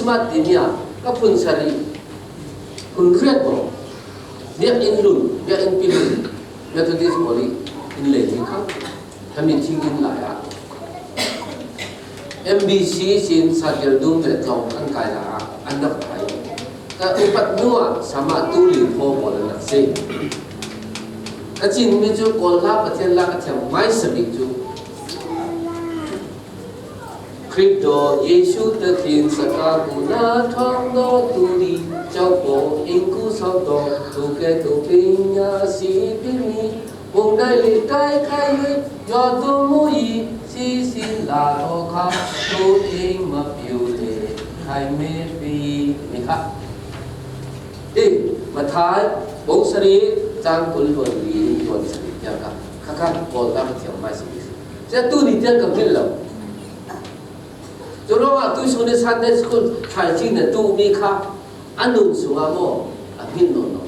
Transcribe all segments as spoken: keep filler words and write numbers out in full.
Mat ti nia, ka phun sarih, phun riat maw. Biakinn lun, biakinn pi lun, Methodist pawl i inn lei ni kha. Ka mi thing in lai ah, M B C sin satel dum le tlawng an kai lai ah, an nak kai. Ka upat nu ah sama tu li pho pawl an nak sei. Ka cin mi cu Kawl hla Pathian la ka thiam mai sabik cu. Khrih daw Jesuh te thin saka ku na thawng daw tu di cau paw ing ku sau taw tu ke tu ping nya si pi mi hung dai li kai kai yui yaw tu mu yi si si la thaw kha tu ing ma piu le khai me pi mi kha. Ti Mathai bawng sarih cang kul luan li luan sarih tiang kha kha kha Kawl la ka thiam mai si. Cia tu ni tiang ka hmil lo. Cu ruangah tuisun i Sunday school thlaici na tuhmi kha a nun sungah maw a hmit nawn lo.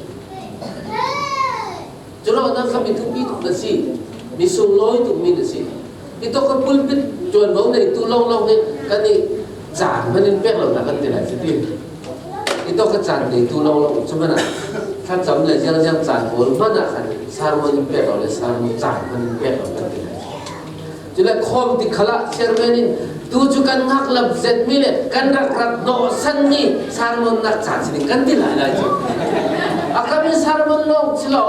Cu ruangah nang kha mi thupi tuk na si, mi sunglawi tukmi na si. Hi tawk kha pulpit ṭuanvo neitu lawnglawng hi kan i caan hman in pek lo na kan ti lai si ti. Hi tawk kha caan neitu lawnglawng cu hmanah thlacam le ziangziang caan pawl hmanah khan sermon in pek lo le sermon caan hman in pek lo kan ti lai. Cule khawm tik khalah chairman in tu cu kan ngaklam zetmi le kan rak rak dawhsanmi sermon nak caan si ding kan ti lai lai cu. A kami sermon lawng si lo.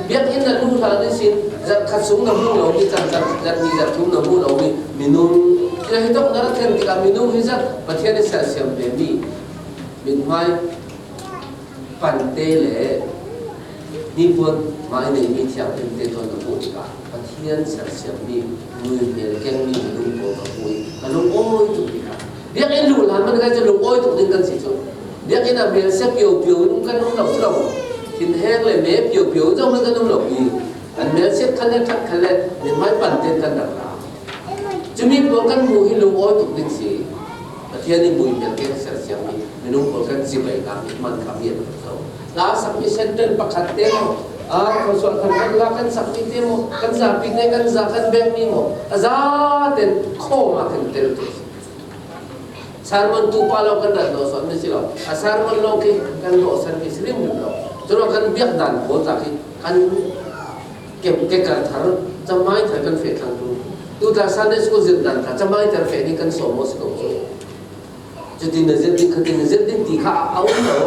Biakinn na lu hlan ihsin zarh khat sung na hmu lomi cang, zarh, zarh ni zarh thum na hmu lomi minung. Cule hi tawk na rak thlen tikah minung hi zarh Pathian i sersiam vemi mithmai pante le nipuan mah i neihmi thianghlimte thawn ka hmuh tikah Pathian sersiammi muihmel kengmi minung pawl ka hmu i ka lungawi tuk tikah biakinn luh hlan man ngai cu lungawi tuk ding kan si cu. Biakinn ah hmelsia piopio in kan um lo si lo. Thinheng le me piopio in zohman kan um lo i an hmelsiat khat le ṭhat khat le mithmai pante kan rak ra. Cumi pawl kan hmuh hi lungawi tuk ding si. Pathian in muihmel keng sersiammi minung pawl kan cibai hna hi man kha mi a tuk zo. La sakmi sentence pakhat te maw, a, khuasuah thar kan la kan sakmi te maw, kan zapi te kan za kan bekmi maw, a za ten khawm ah kan tel tuk si. Sermon tu pa lo kan rak dawhsan mi si lo. A sermon lo khi kan dawhsan mi si rim rim lo. Curuang kan biak dan pawl ta khi kan Ke, ke kar thar, camai thar kan feh thlang tu. Tu ta Sunday school zirh dan ta, camai thar feh ding kan sawm aw si ko cu. Cuti na zirh ding, khati na zirh ding ti kha a um lo.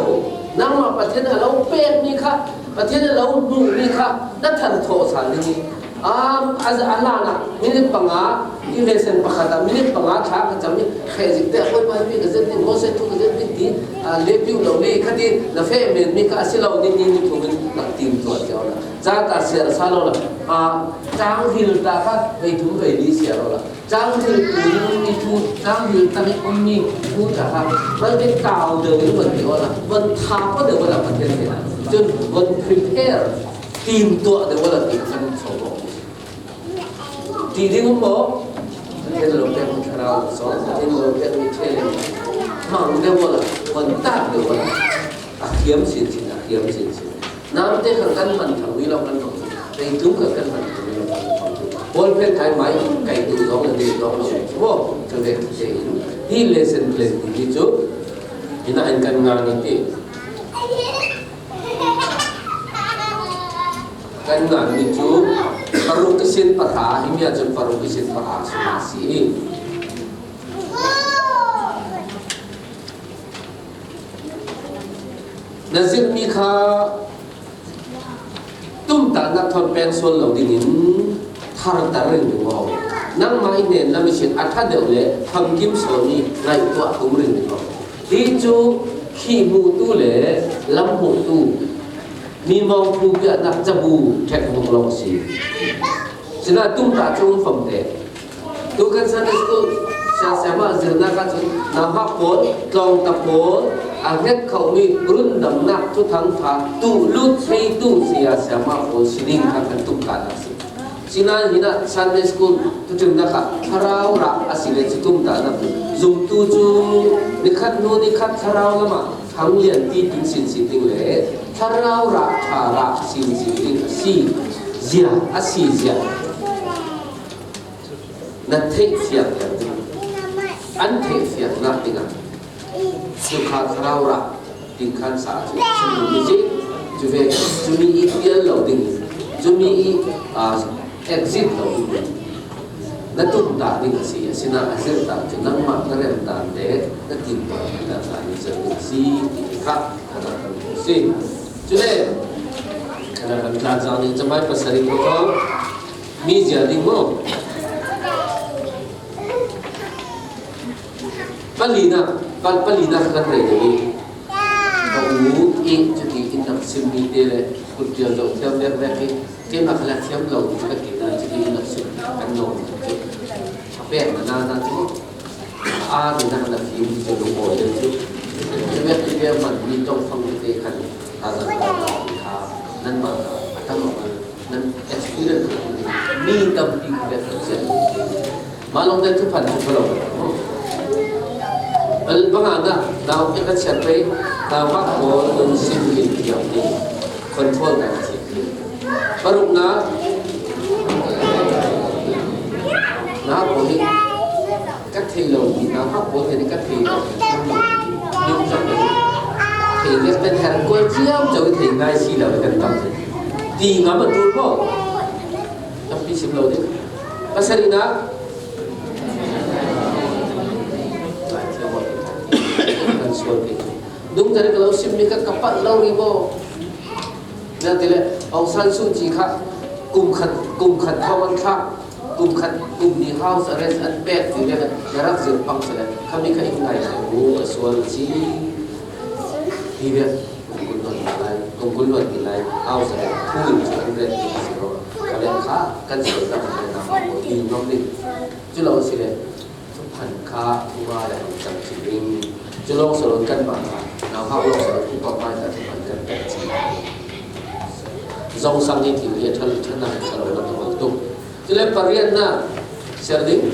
Nangmah Pathian a lo pekmi kha, Pathian a lo hmuhmi kha, na than thawh sal ding i. A, a, a hlan ah, minute panga, i lesson pakhat ah, minute panga thla ka cam i, feh zik te, a Bawipa hi mi ka zirh ding, Moses thu ka zirh ding ti, a, le piu lo mi, khati na feh men mi kha, a si lo, ni, ni, ni thum in, nak tim tuah cio na. Za ta siar sa lo la, a, cang hil ta kha vei thum vei li siar lo la. Cang hil tu ni thu, cang hil ta ni um ni thu ta kha, mal ke tau de wala, wala, wala, tha pa de wala, Pathian ke na. Cun wala prepare, tim tuah de wala, ti kan so lo. Ti ding um maw? Pathian lo pek mi thlarau so, Pathian lo pek mi thei. Mang de wala, wala, tak de wala. A khiam sin sin, a khiam sin sin. Namte kha kan man thang mi lo kan thang. Tei tum kha kan man thang mi lo kan thang. Ball pen kai mai, kai tu zong le dei zong lo. Mo, ka ve te in. Hi lesson plan ti hi cu. Ina an kan ngang ni ti. Kan ngang ni cu. Paruk kisin patha, hi mi a cun paruk kisin patha sung si. Na zirhmi kha tumtahnak thawn peng sual lo dingin tharter ring ding aw. Nangmah i hnen lam ihsin a ṭha deuh le famkim sawmi ngaihtuah tum ring ding aw. Hi cu khi hmuhtu le lam hmuhtu mi mawngphu biaknak cabu ṭhek hmuh lo a si. Sinain tumtah cung famte. Tu kan Sunday school siasiama zirnak ah cun nauhak pawl, tlawngta pawl, a hnget khomi rundamnak thuthang ṭha tuhlut theitu siasiama pawl si ding kha kan tumtahnak si. Sinain hinah Sunday school thuṭhimnak ah thlarau rah a si le cu tumtahnak zumtu cu nikhat hnu nikhat thlarau lamah thang lianpi ding sinsin ding le thlarau rah ṭha rah sinsin ding a si zia, a si zia. Na theihfiang ding, an theihfiangnak dingah Sukha thlarau rah ding khan sa chu, chu mi hi si, chu ve, chu mi i pial lo ding, chu mi i, a, exit lo ding. Na tum ta ding a si, a sina a zir ta chu nangmah na rem dan le na tim ta ding dan sa ni zel ding a si, ti kha, ka na kan si. Chu le, ka na kan tlan zang ni, chamai pasari ko ko, mi zia ding mo. Palina, pal, palina kan rei deuh i. Ka u i chuti in nak sim mi te le, kut pial zo thiam vek vek i. Keimah ka la thiam lo, ka ti na chuti in nak sim kan lo. A pek na na na chu. A ni na na fi mi chu lo ko le chu. Chu vek ti vek man mi tong fang te kan. A zan ka ka nan ma ka. A tam ma. Nan experience mi tampi ka vet zel. Malong te thuphan thu lo. Bel bang a na, nau te ka chiat pei, nau ha ko nun sim lim piang ni. Control ka chiat ni. Parukna, na ko hi. Ka thei lo, mi na ka ko thei ni ka thei lo. Lim chang ni. Thei ni kan her ko chiam chau thei ngai si lo kan tam. Ti ngam a tu ko. Tampi sim lo ding. Pasarina. Lai thiam a. Kan sual pe. Dung dari ka lo sim ni ka kapat lo ri bo. Na ti le, Aung San Suu Kyi kha kum khat, kum khat thawm an thla, kum khat, kum ni house arrest an pek ti le, na rak zir pang se le, kha mi kha in ngai se, mu a sual si. Ti le, kum kul luan ti lai, kum kul luan ti lai, house arrest, thu in chu an ret ti si lo. Ka le kha, kan sual ta ma le na, ti ngam ni. Chu lo si le, Thuphan kha, thu nga le hong chang chi ding. Chu lawng salon kan ma kha, nau hau lawng salon ki pawt mai kha thuphan kan pek chi. Zong sang ni thil hi a thal, thal na ka lo na ka bang tuk. Chu le pariatna, ser ding.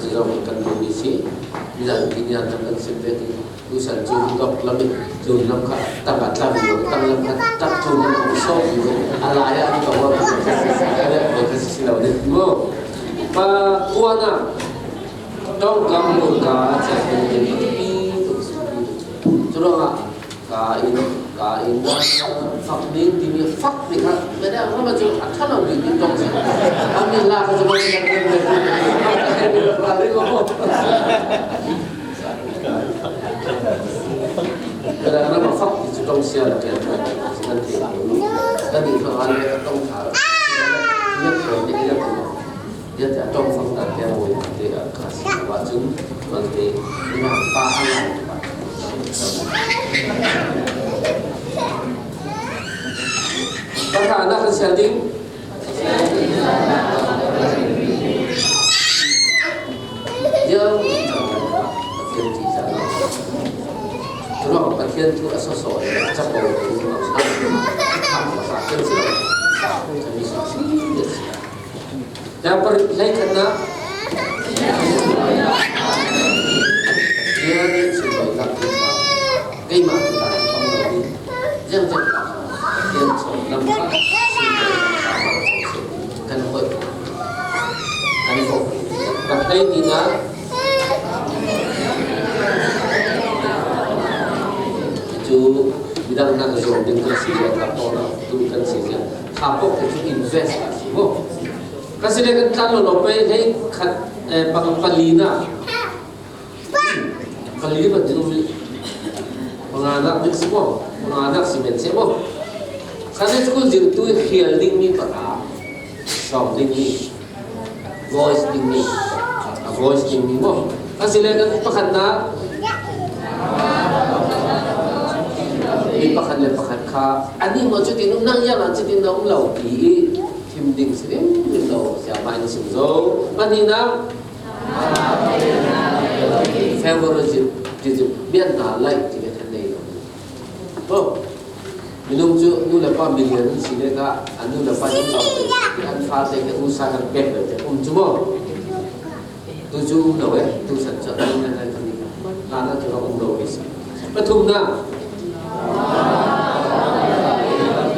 Chu zong kan bu ni si. Ni zan ki ni an kan sim ve ding. Tuition chu dawk lam in, tun lam kha, tang a tla vivo, tang lam kha, tang tun lam kha, so vivo, a lai a, an tawh a, a le, a le, kha si lo ding, mo. Pa, kuana, tawng kam lu ka, cha, pi, pi, pi, pi, pi. Chu lo a, ka in, ka in, fak ni, ti ni, fak ni kha, me da, ma ma chu, a tha lo ni, ni tawng si. A mi la kha chu, ma, ma, ma, ma, ma, ma, ma, ma, ma, ma, Ka rak na ma fak ti chu tawng sia la ke. Kan ti. Kan ti thang an le tawng tha. Yak ko ni yak ko. Yak ta tawng fak ta ke mo te a ka si wa chun. Bang te. Ina pa an la. Ka ka na ka sia ding. Pathian thu a sawsaw le a chapo thu a sa a sa kan si lo. Kan mi sa si le si. Dah per lai kena. Dia ni si lo tak. Keimah kita pang lo ni. Yang cakap. Yang so lam. Kan hoi. Kan hoi. Kan hoi ni na. Chu midang na ka zong ding kan si ya ka pawh na tu kan si ya. Ka pawh ka chu invest ka si mo. Ka si le kan tlan lo lo pe hei khat, eh, pang pali na. Pali na ding mi. Panganak ding si mo. Panganak si men si mo. Sunday school zirtu khial ding mi paka. Sawm ding mi. Voice ding ni. A voice ding ni maw. A si le kan pakhat na. Mi pakhat le pakhat kha. Ani maw chutin um nang yang a chutin na um lo ti i. Thim ding si rim rim lo. Sia mai ni sim zo. Pani na. Favoritism. Mian na like ti le kan nei lo. Maw. Minung cu nu le pa million an si le kha, a nu le pa in bang te, an fate kha u sa kan pek lo te, um cu maw? Tu cu um lo eh, tu san cu an ngai ngai kami kha. Hlan ah cu um lo ve si. Pathum na.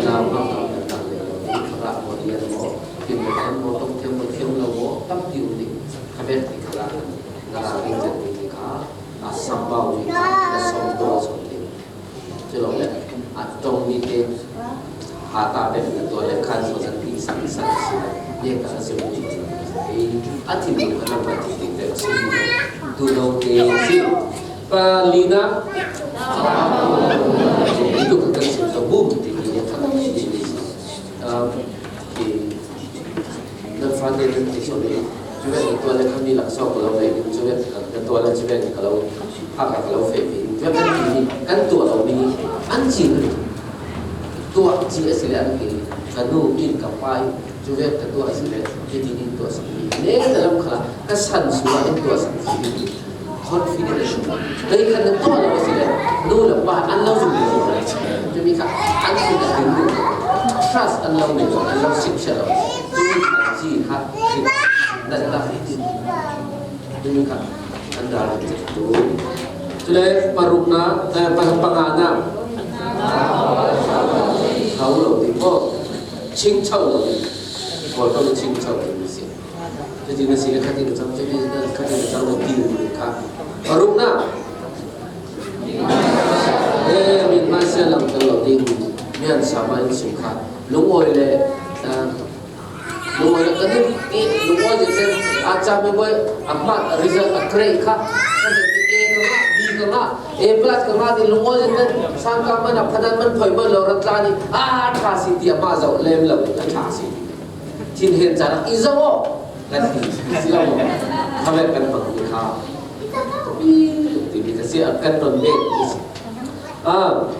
Nau bang bang kan tang le lo. Kha maw, rian maw, tin le kan maw, tong thiam maw, thiam lo maw, tam ti um ding. Kha bek ti kha la. Na la ring zen ding. A ta pen na tua le khan so san ti san san si. Ne ka se ti. A ti lu ka na ba ti ti te si. Tu lo te si. Palina. Itu ka kan si so bu ti ti ne ka si. Ah, ti. Na fa te te so ni. Cu ve tua le kha mi lak so ko lo ve. Cu ve tua le cu ve ka lo. Ha ka lo fe mi. Cu ve kan ti ni kan tua lo ni. An chin. Tua ci a si le an ke, ka nu in ka pa in, cu ve ka tua a si le, hiti in tua sak mi. Ne na lam kha, ka san sua in tua sak mi. Confidence. Dei kha na tua lo a si le, nu le pa an lo zung lo. Cu mi kha, an zung lo. Trust an lo nei lo, an lo sip sia lo. Cu mi kha, ci kha, ci. Na na hiti. Ding kha an dal tu. Cule parukna, eh, pa-, pangana. Hau lo ding ko. Ching chau lo ding. Ko to ching chau lo ding si. Jadi na si kha ding chang, jadi na kha ding chang lo ding kha. Parukna. Eh, min ma sia lam lo ding. Mian sa ma in sim kha. Lung oi le, eh, Lungawina ka nih, lungawina zia ten, a chame boi, a ma, result a grade kha, ka nih, A ka ngah, B ka ngah, A plus ka ngah ti lungawina zia ten, sangkah man a phadan man thoi man lo rat la ni, a tha si ti a ma zo lem lo, a tha si. Thin hen cha i zo o, kan ti, si lo o. Kha ve kan bang ni kha. Ti, ti, ti, ka si a kan ton be, ti si. A,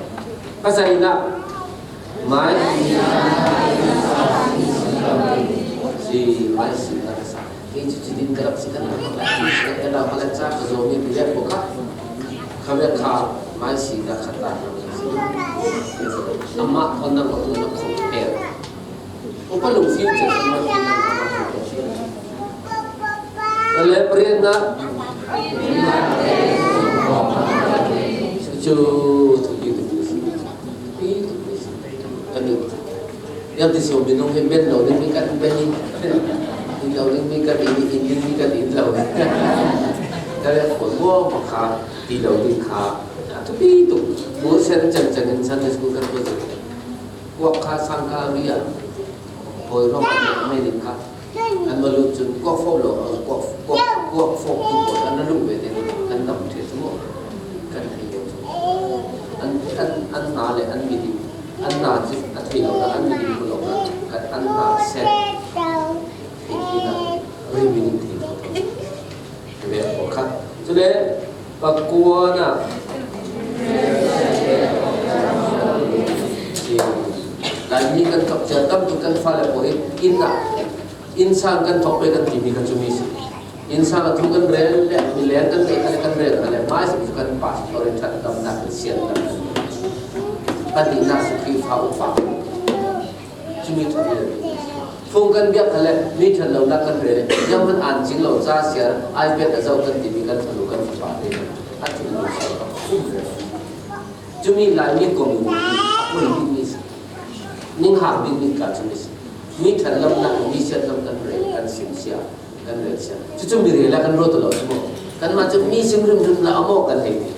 ka sa ina, Mai si, mai si na ka sa. Kei cu ci din ka rak si kan rak si kan rak hala cha ka zo mi bi le ko kha. Kha ve kha mai si ka khat ta. Ama khon na ko tu na ko pe. Ko pa lu fi che ma ki na ko pe. Ka le pariatna. Chu, chu, chu, chu, chu. Pi tu pi si. Ka ni. Yang ti so minung he ben lo ding mi kan ben ni. Ni lo ding mi kan in, in ding mi kan in lo. Ka le ko mo ma kha ti lo ding kha. Tu pi tu. Mo sen chang chang in Sunday school kan ko. Ko kha sang ka ri a. Ko ro ma me ni kha. Kan va lut cun kuak fawp lo, kuak, kuak, kuak fawp tu pawl kan na lung ve te kan dam ṭheh cu maw? Kan thei lo cu. An, an, an hna le an midim, an hna cu a thei lo, an midim ko lo, kan an hna sen. Thei ti na, ri midim thei lo. Ve ko khat. Cule, pakua na. Laimi kan kap cia tam tu kan fale pawl hi, inn ah. Innsang kan thawk pei kan timi kha cumi si. Innsang a thu kan rel le, mileng kan tei kha le kan rel kha le, hmaisa cu kan pastor in ṭhatdamnak le siatdamnak kan ti. Kan tihnak cu Khrihfa upa. Cumi ṭhat le. Fung kan biak kha le, mi ṭhat lonak kan rel le, zianghman aan cing lo ca siar, iPad a zoh kan timi kan fanu kan fapa te. A ṭhum lo siar kha fung rel. Cumi Laimi community a poi dingmi si. Ning hang dingmi ka cumi si. Mi ṭhatlamnak, mi siatlam kan rel, kan simsia, kan relsia. Cucu mi rel ah kan ruat lo cu maw? Kanmah cu mi sim rimrim la maw kan hei ti.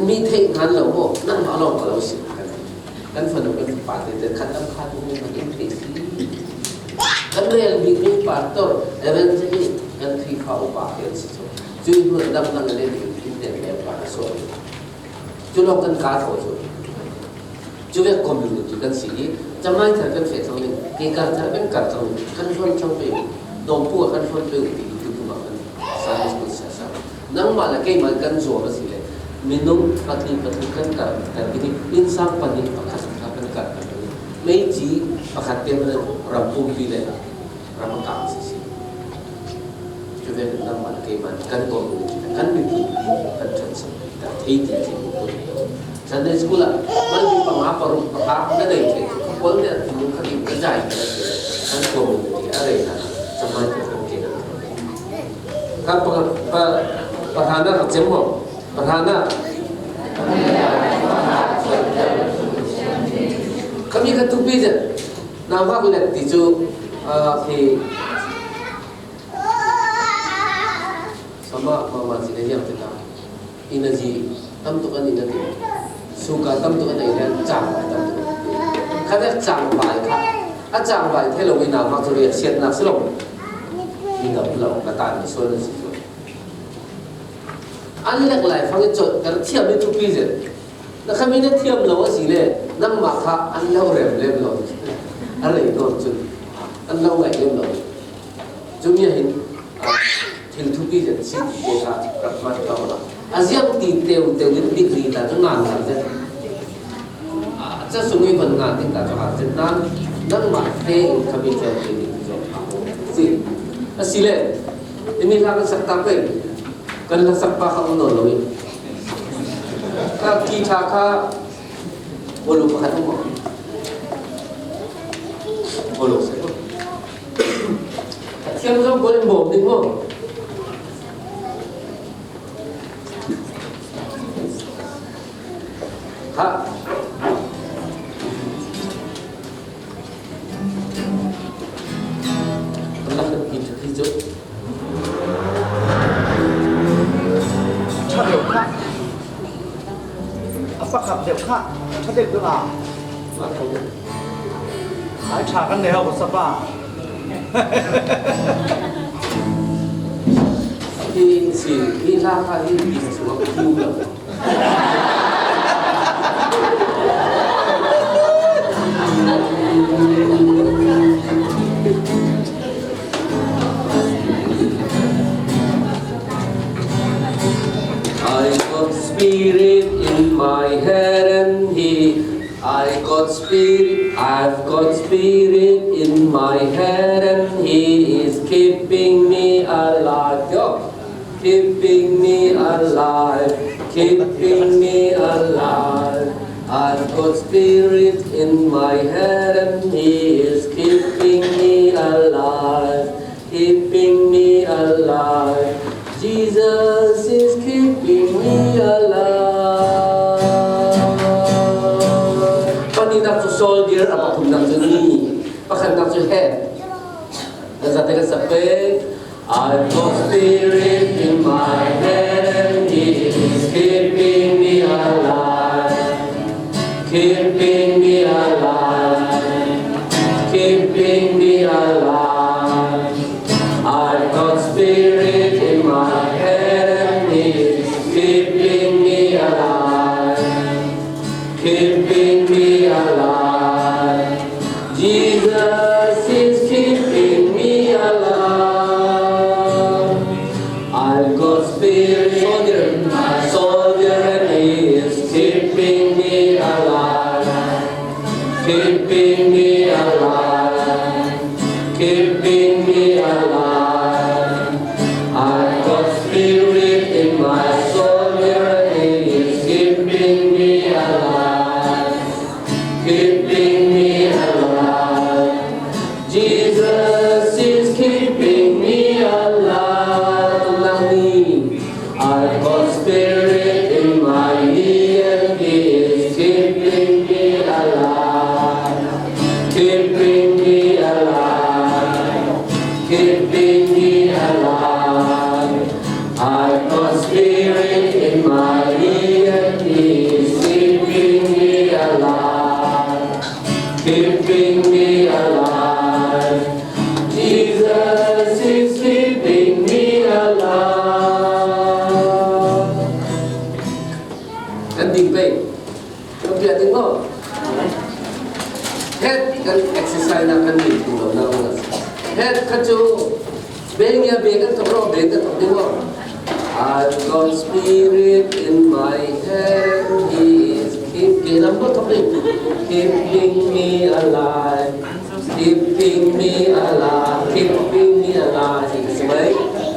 Mi theih hngan lo maw? Nangmah lawng ka lo sim kan hei. Kan fanu kan fapa te te khat lam khat mi kan in thei si. Kan rel bikmi pastor, evangelist, kan Khrihfa upa te an si cu. Cui hnu dang dang le in ten le pa na so. Cu lawng kan kar kho cu. Cu vek community kan si i, camai thar kan feh thang ning, ke kar thar kan kar thang ning, kan hluan thang pe u, dawmpu ah kan hluan pe u ti tu kum ah kan Sunday school sia sa. Nangmah le keimah kan zuam a si le, minung pahnih pathum kan kar, kar bik i, innsang pahnih pakhat kha kan kar, kar bik i, meici pakhat te hmanh ram pumpi le ram a kang sisi. Cu ve nangmah keimah kan community kan miphun kan ṭhansak kan thei ti thei ko. Sunday school ah malpi panga paruk pakhat na nei thei cu ka pawl nih an thum kha ding ka zai ka si kan community a rei hna camai ko kan ke kan. Ka pa, pa, pa hna na ka cem maw? Pa hna na. Kami ka tupi je. Na vak le ti cu, ah, khi Sama mama si na yang teta. Ina ji tam tuk an ina ti. Suka tam tuk an ina cang tam tuk. Kha vek chang vai kha, a chang vai thei lo i na ma chu riahsiatna si lo. I ngam lo, na tan na sual na si chu. An lek lai fang i chawh, ka thiam i thupi zen. Na khami na thiam lo a si le, nangmah kha an lo rem lem lo. A rei dawn chu. An lo ngaih lem lo. Chumi a hin, ah, thil thupi zen si tite kha rak man ka awm a. A ziang ti teu teu in dik ri ta chu ngan ngan zen. Ah, cha sung i van ngan ding ta chu han zen nan, nangmah te in khami thiam te ding chu a si. A si le, i mi hla kan sak tak pen, kan hla sak pa kha um nawn lo i. Ka ki tha kha, bolo pakhat um maw. Bolo se. Thiam zo bawlin bawm ding maw? Ha. Ṭha deuh kha. A pakhat deuh kha. Ṭha deuh deuh a. Ai ṭha kan nei ho ka sapa. Hi si, hi hla kha hi, hi si wa kiu lo. I got spirit in my head and he I got spirit, I've got spirit in my head and he is keeping me alive. Yo, keeping me alive, keeping me alive. I've got spirit in my head and he is keeping me alive. Keeping me alive. Jesus is keeping me alive. Pahnihnak cu soldier, a pathumnak cu knee, pakhatnak cu head. Kan zate kan sak pei. I've got spirit in my head and he is keeping me alive. Keeping me alive, keeping me alive. I've got spirit in my head and it's keeping me alive, keeping me alive. Jesus is keeping me alive. I've got spirit, soldier, soldier, and he is keeping me alive, keeping me alive, keeping me alive. I've got spirit in my soldier, and he is keeping me alive, keeping me alive. Jesus is keeping me alive. Tung lang ni. I've got spirit in my knee and he is keeping me alive. Keeping me alive. Keeping me alive. I've got spirit in my knee and he is keeping me alive. Keeping me alive. Jesus is keeping me alive. Kan ding pei. Kan piak ding maw? Head kan exercise na kan ding tung lo na. Head kha cu Beng ya, beng kan thok lo, beng kan thok ding maw? I've got spirit in my head, he is keep, ke lam ko thok ding. Keeping me alive, keeping me alive, keeping me alive.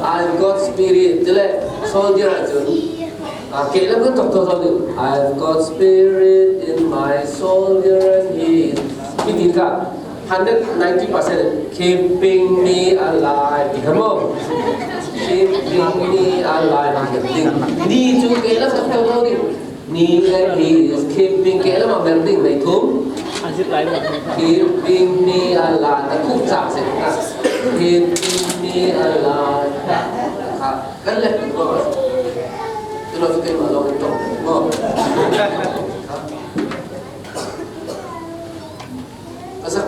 I've got spirit. Cule, soldier a cun. Ah, ke lam kan thok thok ding. I've got spirit in my soldier and he. Hiti kha hundred ninety percent keeping me alive. Ti kha maw? Keeping me alive. Ni cu ke lam thok thok ding. Ni and he is keeping ke lam a mer ding, nei thum. Keeping me alive. Na khuk cak si. Keeping me alive. Kha. Kan let it go. Cun lo cu keimah lawng in ṭawng maw?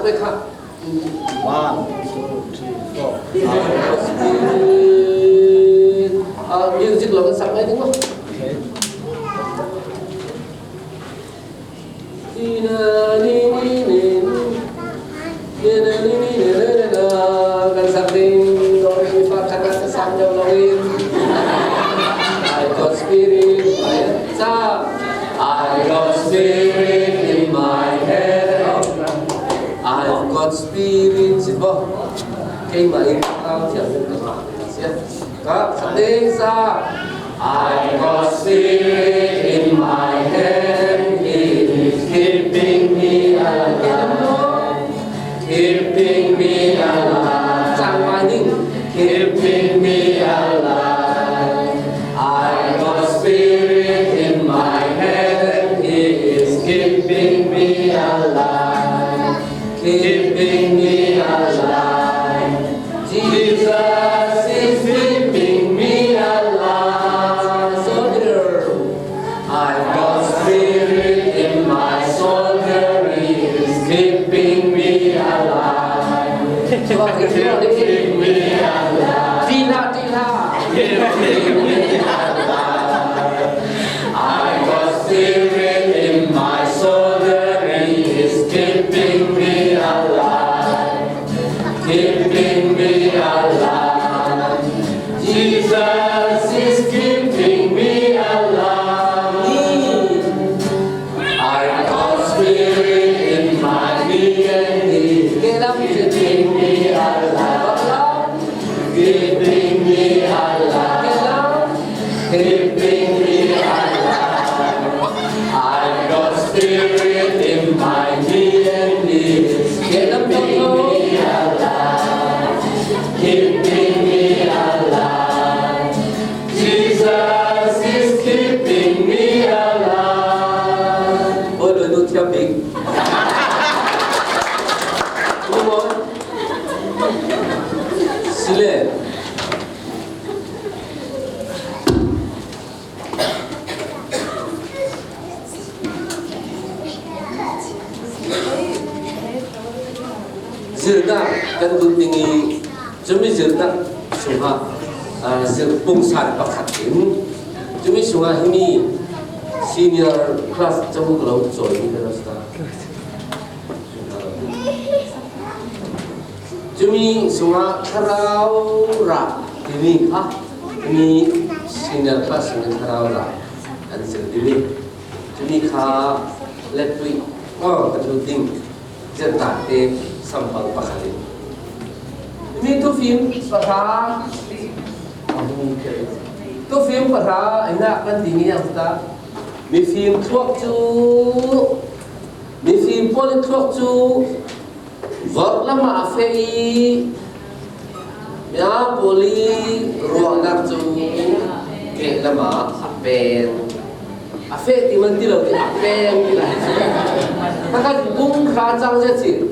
One, two, three, four. Ah, music lo kan sak mai ding maw. Kan sak ding, do, re, mi, fa, khat, khat, sa, sa, do, lo, in. I got spirit, I, sa. I got spirit in my head. I've got spirit, si bo. Keimah in, tau thiam in ka sia. Ka, sa, ding, sa. I got spirit in my hand, it is keeping me alive, keeping me alive, keeping me alive. I got spirit in my hand, it is keeping me alive, keeping me alive. Jesus is keeping me alive. Soldier, I've got spirit in my soldier, he is keeping me alive. Keeping me alive. Tina, Tina. Keeping me alive. I got spirit in my soul, and it is keeping me alive, keeping me alive. Jesus is keeping me alive. I got spirit in my D N A, keeping me alive, keeping me alive. Keeping me alive. I've got spirit in my D N A. Keeping me alive. Keeping me alive. Jesus is keeping me alive. Ôi, ôi, ôi, thiam ding. Come on. Sile. Zirna kan lut ding i, cumi zirna sungah, ah, zir pungsan pakhat in, cumi sungah himi senior class cabu kalau join kan sta. Cumi sungah Thlarau rah timi kha, timi senior class sungah Thlarau rah an zir timi. Cumi kha letpui, oh, kan lut ding, zir ta te sampal pakhat in. Tumi tufim pahra, tufim pahra, ina kan ti ni yang ta. Mifim thuak cu, mifim pawl i thuak cu, vorh lamah a feh i, mia pawl i ruahnak cu keh lamah a peng. A feh ti man ti lo ti, a peng ti lo. Takhat bung hra cang zia cin.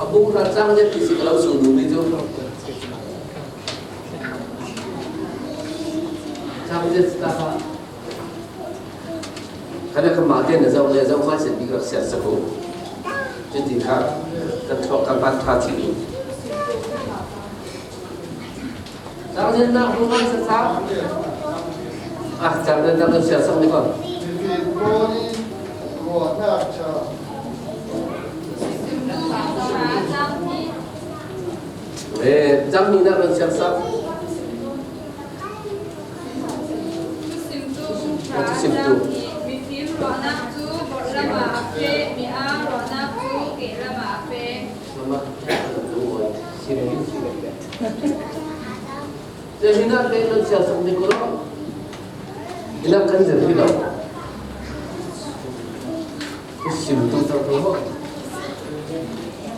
A bung hra cang zia ti si ka lo su nu mi cu. Cang zia si ta kha. Kan a kan mah te na zoh le zoh hmai set bik rak siat sak u. Cuti kha kan thawk kan pan ṭha cih u. Cang nih nak bu ngai sak sak. Ah, cang nih nak kan siat sak ni kon. Eh, cang nih nak kan siat sak. Thusim tu. Mifim ruahnak cu vorh lamah a feh, mi aa ruahnak cu keh lamah a feh. Mama, tu oi, sim tu sim. Cun hinah te nan siasam te ko lo. Hinah kan zir hi lo. Sim tu tak tu ho.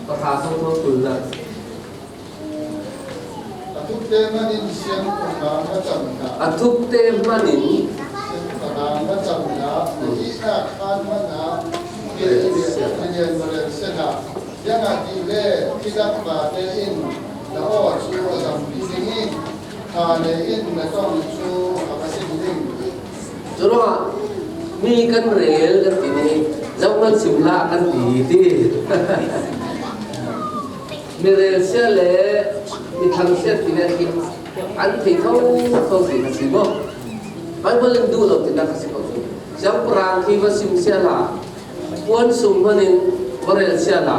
Pakha so tu tu na. A thukte hmanin siangpahrang a cam hna. A thukte hmanin siangpahrang a cam hna. Na ihnak khan hmanh ah Pathian vawlei si hna. Ziangahtile thilak vate in na aw cu a zampi ding i, thane in na tong cu a va sin ding. Curuangah mi kan rel kan timi Zohman sim la kan ti ti. Mi relsia le mi thangsia ti le khi an thei tho tho ti kha si maw. Bible in duh lo ti na kha si ko. Siangpahrang khi va simsia la, puan sung hmanin va relsia la,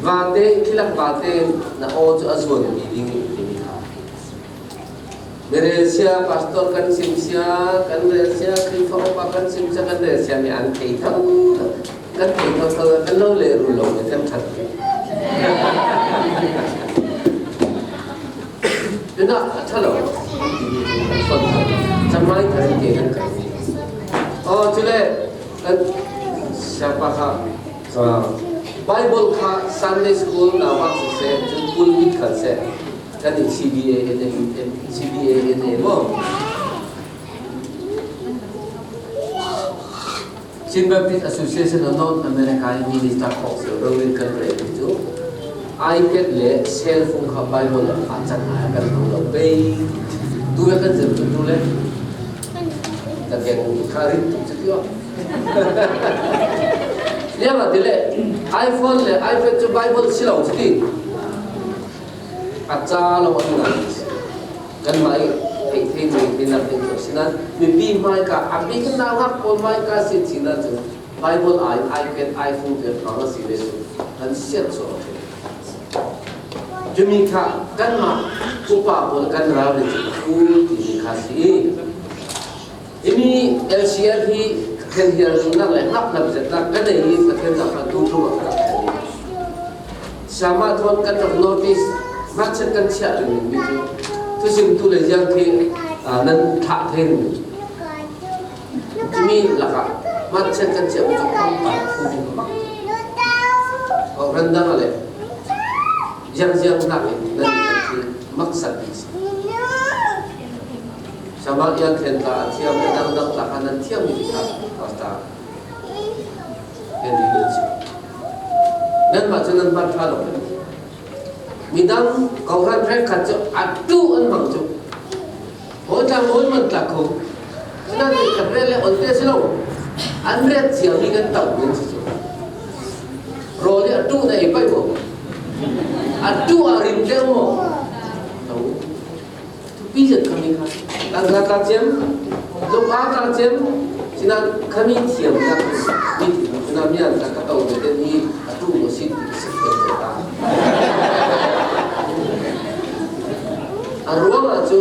vate, khi lak vate na aw cu a zuan mi ding i timi kha. Mi relsia, pastor kan simsia, kan relsia, Khrihfa upa kan simsia, kan relsia mi an thei tho lo. Kan thei tho tho, kan lo le rul lo, kan ṭhat. Tuna a ṭha lo. Chamai kan ke kan kai. Oh, cule kan siapa kha, ah, Bible kha Sunday school na wak se, cun pulpit kha se. Kan in C B A N A, C B A N A maw? Chin Baptist Association of North America in minister khawh si rori kan rei cu iPad le cell phone kha Bible le a cang a kan hmang lo pei. Tu le kan zirh tu le ka geng kha rit tu cu tio. Liang a ti le iPhone le iPad cu Bible si lo cu ti. A ca lo an ngai. Kanmah i theih theih, mi theihnak ding cu a si nain, mipi hmaika a bik nauhak pawl hmaika si chin ahcun Bible ai, iPad, iPhone te hmang a si le cu kan siat sual a ṭhen. Cumi kha kanmah upa pawl kan ralrin cu a ṭul timi kha a si i, himi L C R hi Pathian hiar zumhnak le hngakhnap zetnak ka nei i Pathian zangfahtu ṭum ah ka rak thlen i, siamah thawn kan rak notice, hmatchet kan chiah ringring mi cu thusimtu le ziang khi, aa, nan thlah thei ringring. Cumi lakah hmatchet kan chiah mi cu pangpar thu ringring. Kawhhran dang ah le ziangziang hnakin nan kan thil maksak dih si. Siamah Ian Thlen tla a thiam le dangdang tla kha nan thiam mi kha pasta Henry Lim si. Nanmah cu nan hmanh ṭha lo. Midang kawhhran hrekkhat cu atu an hmang cu. Hawi tla, hawi man tla kho. Sinan khat rel le olte si lo. An ret ciami kan tau men si cu. Rawl i atu na ei paih maw? Atu a rim deuh maw? Thupi zet khami kha. Tangka tla ciam, lungka tla ciam, sinan khami thiam nak. Mi thiam, sinan mian tla ka tau ve te ni, atu maw si, si thiam ve ta. A ruang ah cu,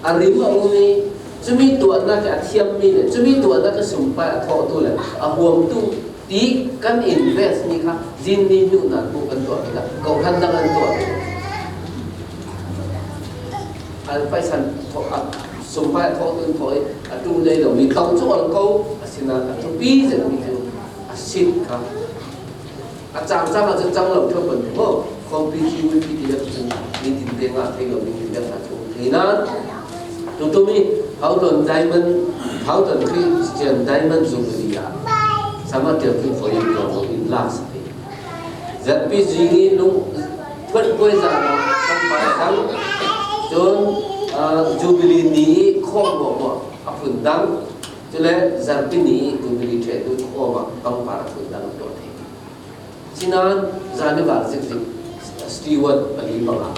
a rim a um i, cumi tuahnak i a thiammi le cumi tuahnak i sumpai a thawhtu le a huamtu ti kan invest mi kha zin ni hnu nan hmuh kan tuah tikah kawhhran dang an tuah. An paisa thawh, a sumpai a thawhtu an thawh i a ṭu nei lo mi tong cu ol ko a si nain a thupi zetmi cu a sit kha. A cangcang ah cun cang lo ṭheo peng maw? Khawmpi khi, P D F cun nitin te ngah thei lo ding in dang ah cun thei nan. Tutum i Hauton Diamond, Hauton Christian Diamond Jubilee ah sama tel khi foi in tuan lo in lak sak hi. Zarhpi zing i lung thuat puai zan ah kan pa dang cun, ah, Jubilee ni i khawm maw maw a phun dang, cule zarhpi ni i Jubilee ṭhehtu khawm ah pangpar a phun dang a tuah thei. Sinan, zan i val zikzik, steward pali panga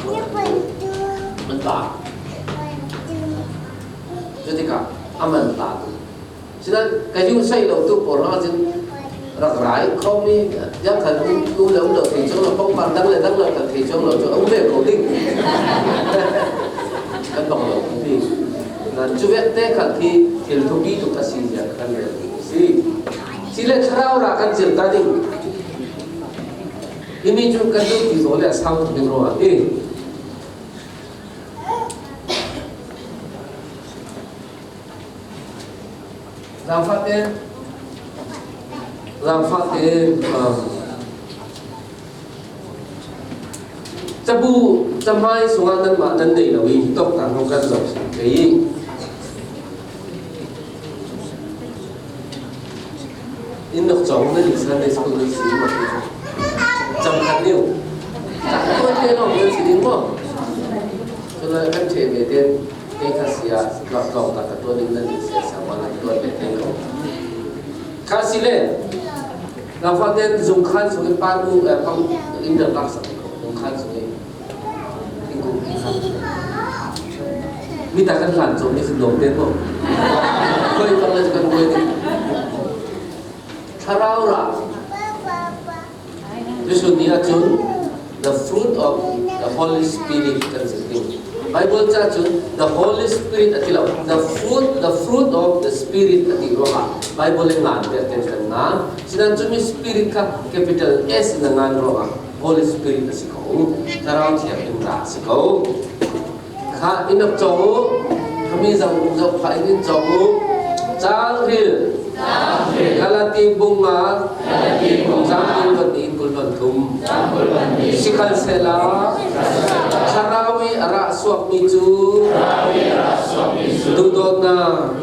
an ta. Cutikah a man ta tu. Sinan, ka yu sai lo tu pawl hna cun rak rai kho mi, yang khan um, um le um lo thei cuang lo, pangpar dang le dang lo khan thei cuang lo cu, um ve ko ding. Kan bang lo ding. Nan cu vek te khan khi thil thupi tuk a si zia kan rel ding si. Sile thlarau ra kan cil ta ding. Himi cu kan duh ti zaw le a sau tuk ding ruangah hi. Zangfah te, zangfah te, ah, cabu, cahmai sungah nanmah nan nei lo i, tawk tang hrawng kan zoh si. Kei in rak cawng nan i Sunday school nan si maw? Cam khat nih. Cam tuan te lawng nan si ding maw? Cun kan ṭheh ve tein kei kha sia, rak tlawng tak ka tuan in nan i sia, sia ma nan tuan ve tein ko. Kha si le, na fa ten zung khan sung i pan u, eh, pang in da lak sa ko, zung khan sung i. Mi ta kan hlan chom ni sin dom ten mo. Koi pang le kan koi ni. Thlarau rah. Jesu ni a chun, the fruit of the Holy Spirit kan si ding. Bible cha chun, the Holy Spirit a ti lo. The fruit, the fruit of the Spirit a ti ruangah Bible in ngan ber ten kan ngan. Sinan chumi Spirit kha capital S in a ngan ruangah Holy Spirit a si ko. Thlarau Thianghlim rah a si ko. Kha, in rak cawng u. Khami zong, zong kha in in cawng u. Cang hril. Galati bung nga. Cang hril ban nih in kul ban thum. Sikhalsehla, Thlarau i a rah suakmi cu duhdawtnak,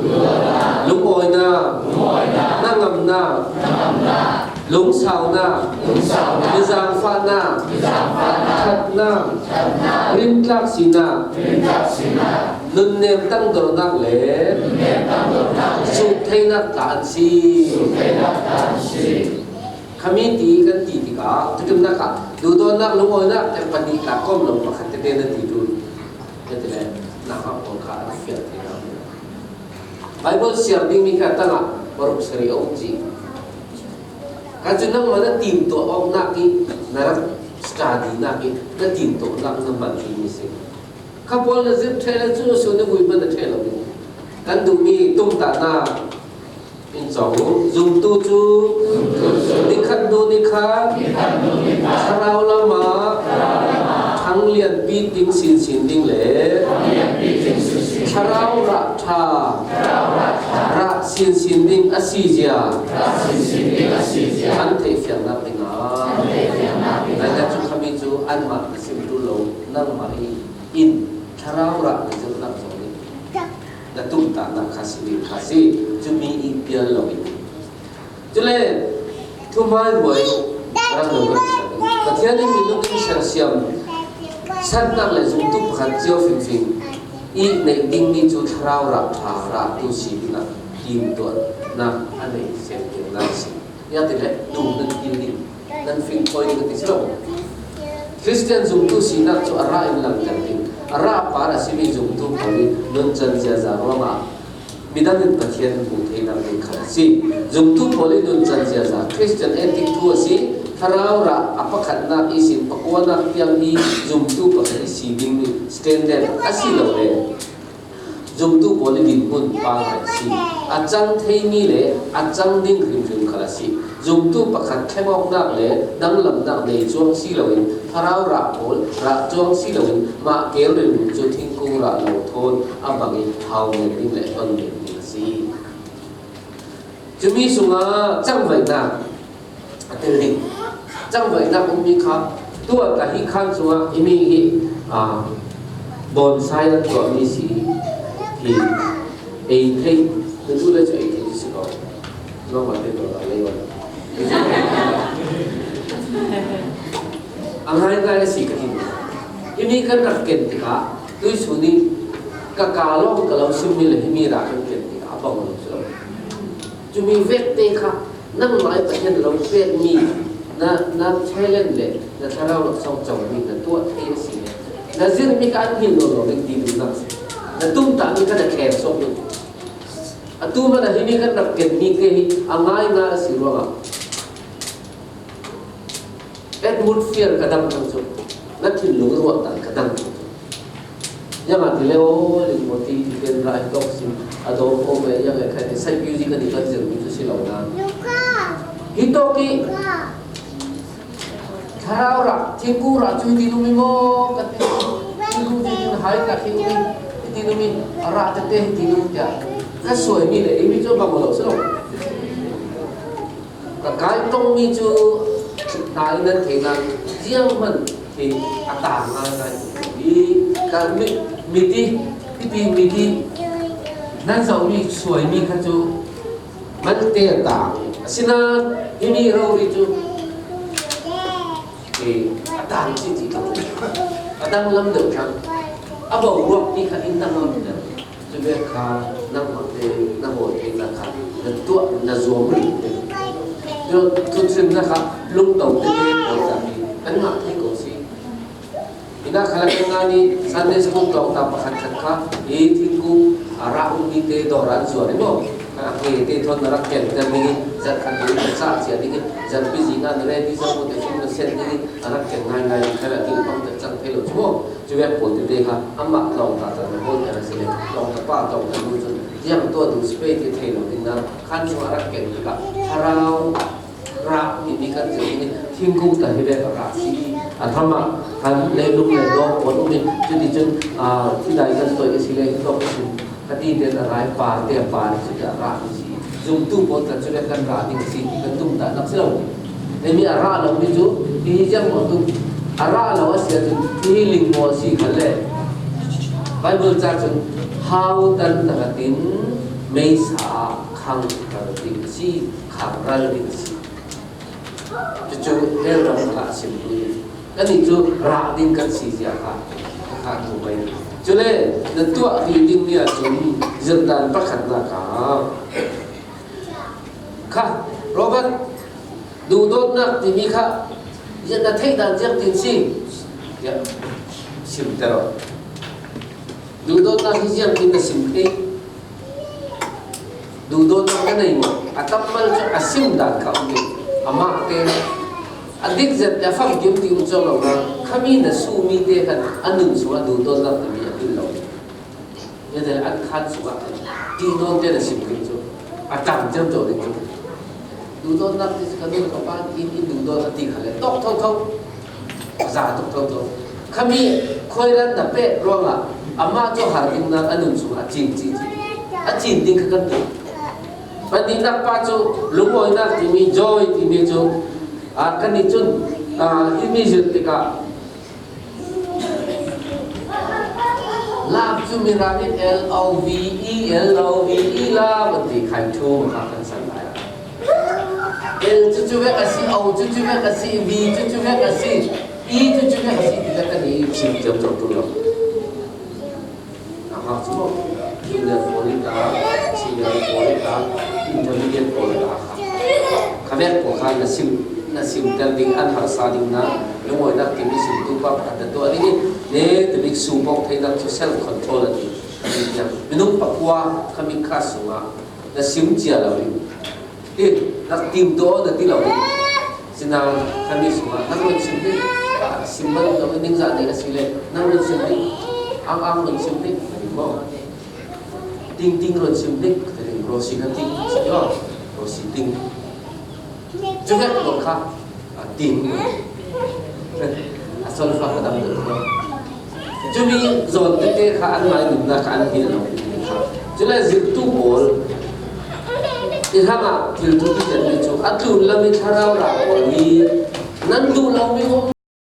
lungawinak, nangamnak, lungsaunak, mizaangfahnak, ṭhatnak, rintlak sinak, nunnem tangdornak le suhtheinak tla an si. Khami ti kan ti tikah, tutumnak ah duhdawtnak, lungawinak, tel pahnih tla kawm lo pakhat tete na ti tu. Kha ti le, nangmah pawl kha an fial thei lo. Bible siar dingmi kha tangah paruk sarih a um ci. Kha cu nangmah na timtuah awknak i na rak study nak i na timtuahnak na hman dingmi si. Kha pawl na zirh ṭheh le cu a sun i vui hmanh a ṭheh lo ding. Kan duhmi tumtahnak in cawng u. Zumtu cu nikhat hnu nikhat thlarau lam ah ṭhang lianpi ding sinsin ding le thlarau rah ṭha rah sinsin ding a si zia an theihfiangnak dingah, nai cu khami cu anmah na sim ṭul lo, nangmah i in thlarau rah na zirhnak zong in na tumtahnak kha si ding kha si. Cumi i pial lo in. Cule, thuhmai ruai rak lo kan siam. Pathian in minung in sersiam sannak le zumtu pakhat cio fingfing i neih dingmi cu thlarau rah ṭha rah tu si dingah timtuahnak a neih siam dingnak a si. Ziangtin le, duh nan pil ding, nan fingkhawi ding a ti si lo. Khristian zumtu sinak cu a rah in langhter ding, a rah par a simi zumtu pawl i nuncan ziaza ruangah midang in Pathian hmuh theinak ding khat a si. Zumtu pawl i nuncan ziaza Khristian ethic thu a si. Thlarau rah a pakhatnak ihsin pakuanak tiang i zumtu pakhat i si dingmi standard a si lo le zumtu pawl i dinhmun pangai a si. A cang theimi le a cang ding hrimhrim khal a si. Zumtu pakhat thlengawknak le danglamnak nei cuang si loin, thlarau rah pawl rah cuang si loin, mah keel rilru cu thingkung rah lo thawn a bang i hau men ding le ton men ding a si. Cumi sungah cangvaihnak a tel ding. Cangvaihnak ummi kha, tuah ka hi khan sungah himi hi, aa, bonsai an tuahmi si hi. Ei theih, na duh le cu ei theih si ko. Lawngah te tuah ka lei wan. A ngaingai a si ka hin. Himi kan rak ken tikah tuisun i ka ka lawng ka lo simmi le himi rah kan ken tikah a bang lo si lo. Cumi vekte kha nangmah i Pathian lo pekmi na, na talent le na thlarau laksawng cawmi na tuah thei a si le na zirhmi kha an hmil lo lo ding ti duhnak si. Na tumtahmi kha na kher sawk ding. Atu hmanh ah himi kan rak kenmi te hi a ngaingai a si ruangah atmosphere ka dang thang cu, na thinlung ruahdan ka dang thang cu. Ziangahtile, aw, lingmawti ti pen rah hi tawk sin a dawr ko ve, ziang e kha ti, psychology kan i kan zirhmi cu si lo na. Hi tawk i thlarau rah, thingkung rah cu hiti numi maw ka ti. Thingkung cu hin hai tak hi umi, hiti numi a rah tete hiti numi tiah ka suaimi le, imi cu bang lo si lo. Ka kai tongmi cu hna in nan thei nan ziang hmanh hi a tang ngaingai i ka mit, mit i, hiti mit i nan zohmi suaimi kha cu malte a tang. Asinain himi rori cu hi a tang cih ti ko. A danglam deuh thlang. A boruak ti kha in danglam deuh. Vek kha nangmah te na hawl theihna kha na tuah na zuam rih te. Thu, thuthimna kha lungto te te pawl ta hi kan ngah thei ko si. Ina khala kan ngah ni Sunday school tlawng ta pakhat khat kha hi thingkung a rah um ni te dawr an zuar i maw. A nge te thawn na rak ken ter ding i zat khat ding i ka chah cia ding i zat pi zinga na ready sa ko te fung na set ding i a rak ken ngai ngai khala ding pang tak chang thei lo chu maw. Chu vek pawl tete kha amah tlawng ta ta na hawl ta na si le tlawng ta pa tlawng ta nu chun tiang tua du space ti thei lo ding na khan chu a rak ken ka thlarau rah ti mi kan zir ni thingkung ta hi vek a rah si a thama kan leilung le dawng pawl um i chuti chun a thidai kan toi i si le i tawk i sin ka ti te ta rai par te a par i chuti a rah i si zumtu pawl ta chu le kan rah ding si ti kan tum ta nak si lo. Emi a rah lo mi chu i hi ziang maw tu a rah lo a sia chu i hi ling maw si khan le Bible cha chun hau tan ta ka tin meisa a khang ral ding si khang ral ding si. Chu chu hel ram kha sim tu kan ni chu rah ding kan si zia kha kha tu bai. Chu le na tuah ti ding nia chun zirdan pakhat na ka kha Robert, duhdawtnak timi kha ziah na theih dan ziang tin si. Ya, sim te rawh. Duhdawtnak hi ziang tin na sim thei. Duhdawtnak ka nei maw? A tammal chu a sim dan kha um ding. Amah te a dik zet a famkim ti um chuang lo na khami na su mi te khan a nun sungah duhdawtnak timi a pil lo. Nia te an khan sungah ti nawn te na sim ding chu a tam cem zo ding chu. Duhdawtnak ti ka nun ka pan in in duhdawn a ti kha le tawk tho tho. A za tawk tho tho. Khami khuairan na peh ruangah amah chu har ding nan a nun sungah a cin ci ci. A cin ding kha kan ti. Pahnihnak pa chu lungawinak timi joy timi chu a kan nih chun a i mi zirh tikah Love chu Mirang in L O V E, L O V E, love an ti khai thu kha kan san lai. L chu chu vek a si, O chu chu vek a si, V chu chu vek a si, E chu chu vek a si, ti ka kan i chim tiam tiam tu lo. Aha, chu lo. Junior pawl in ta, senior pawl in ta, intermediate pawl in ta. Kha vek pawl khan na sim, na sim tel ding an harsa ding na, lungawinak timi sim tu pa pakhat na tuah ding i, ne timi su bawk theinak chu self control a ti. Minung pakua kha mi kha sungah na sim cia lo ding. Hi, nak tim to na ti lo. Sina kami suma, nak run sim ding. Sim man to ning za ding a si le, nak run sim ding. Ang ang run sim ding. Mo. Ting ting run sim ding. Ting ro si ka ting. Si lo. Ro si ting. Juga ko kha. A ting. A sol fa ka dam dam. Cumi zawn tete kha an ngainutna kha an hil lo. Cule zirtu pawl i hrangah thil thu ti zetmi cu a tlun lam i thlarau rah pawl hi nan duh lomi